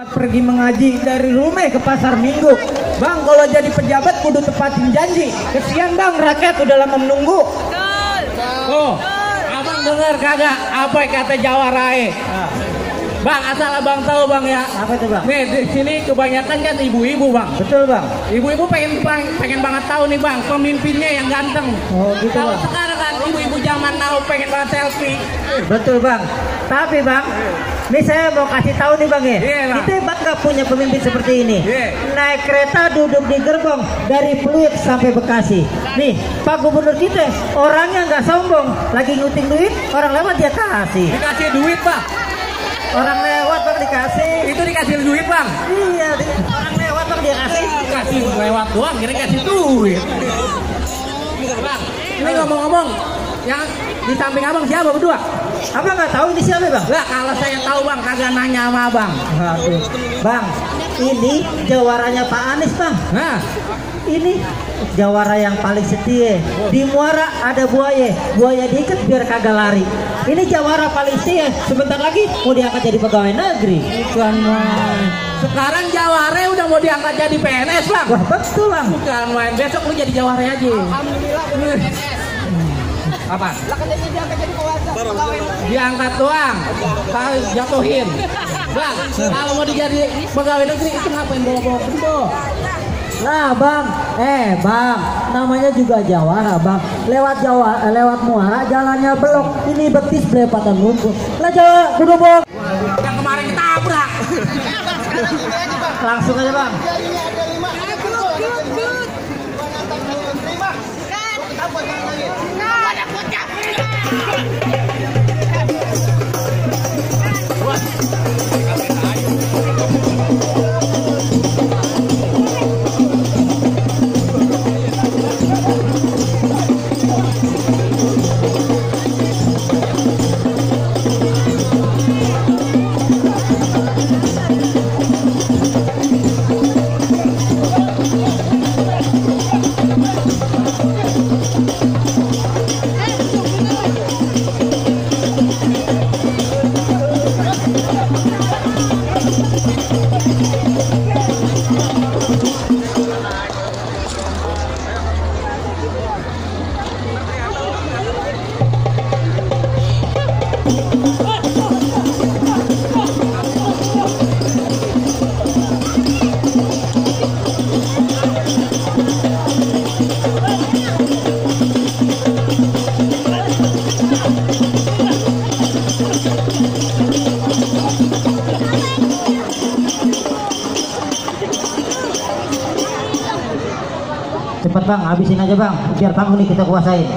Pergi mengaji dari rumah ke pasar minggu. Bang, kalau jadi pejabat kudu tepatin janji. Kesian bang, rakyat udah lama menunggu. Oh, abang dengar kagak apa kata Jawarae? Bang, asal abang tahu bang ya. Apa itu bang? Nih di sini kebanyakan kan ibu-ibu bang. Betul bang. Ibu-ibu pengen banget tahu nih bang, pemimpinnya yang ganteng. Oh gitu Kalau bang. sekarang kan ibu-ibu zaman now pengen banget selfie. Betul bang. Tapi bang, nih saya mau kasih tahu nih bang ya. Bang. Kita bangga punya pemimpin seperti ini. Yeah. Naik kereta duduk di gerbong dari Pluit sampai Bekasi. Nih Pak Gubernur kita orangnya nggak sombong, lagi nguting duit orang lewat dia kasih. Dikasih duit bang. Orang lewat bang dikasih. Itu dikasih duit bang. Iya, orang lewat bang dia kasih. Kasih lewat doang, kira kasih duit. Bang, ini ngomong-ngomong, yang di samping abang siapa berdua? Abang nggak tahu ini siapa bang? Lah kalau saya tahu bang, kagak nanya sama abang. Aduh. Bang, ini jawaranya Pak Anies bang. Nah, Ini jawara yang paling setia. Di Muara ada buaya diikat biar kagak lari. Ini jawara paling setia. Sebentar lagi mau diangkat jadi pegawai negeri. bukan main. Sekarang Jaware udah mau diangkat jadi PNS bang. Wah betul bang. Bukan main, besok lu jadi Jaware aja. Alhamdulillah. Apa? Diangkat doang, kalau jatuhin. Bang, kalau mau dijadi pegawai negeri itu ngapain bawa-bawa bendo? Nah bang, bang, namanya juga jawara bang. Lewat Muara jalannya belok. Ini betis belepatan lumpur. Lah Jawa, kudu bok. Yang kemarin ketabrak. Langsung aja bang. Cepat bang, habisin aja bang, biar panggung nih kita kuasain.